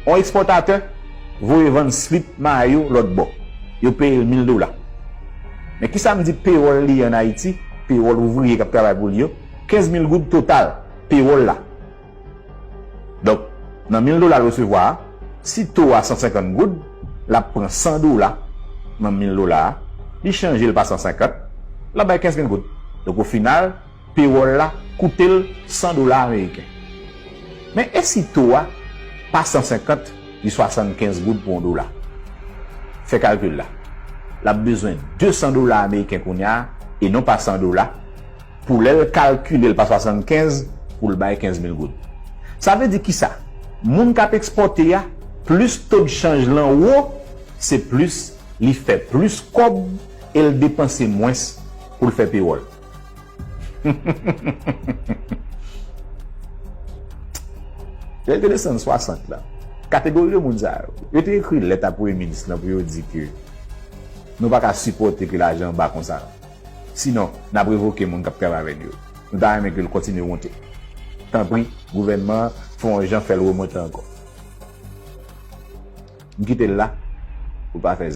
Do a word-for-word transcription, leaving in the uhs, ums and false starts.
On ekspòtatè voye vann slip mayo lòt bò. Yo peye l mil dola. Men kisa m di pewòl li an Ayiti, pewòl ouvriye k ap travay pou li yo, kenz mil goud total, pewòl la. Donk, nan mil dola l resevwa a, si to a san senkant goud, l ap pran san dola nan mil dola a, li chanje l pa san senkant, l ap bay kenz mil goud. Donk, o final, pewòl la koute l san dola ameriken. Men e si to a pa san senkant, li swasannkenz goud pou yon dola? Fè kalkil la. L ap bezwen de san dola ameriken kounye a, e non pa san dola, pou lè l kalkile l pa swasannkenz, pou l bay kenz mil goud. Sa vle di kisa? Moun k ap ekspòte a, plis to de chanj lan wo, se plis li fè plis kòb e l depanse mwens pou l fè pewòl. Lè l te desann swasant la, kategori de moun sa yo, yo te ekri lèt a premye minis lan pou yo di ke nou pa ka sipòte ke lajan ba konsa. Sinon, n ap revoke moun k ap travay avè n yo. Nou ta renmen ke l kontinye monte. Tanpri, gouvènman an, fè yon jan fè l remonte ankò. M kite l la pou l pa fè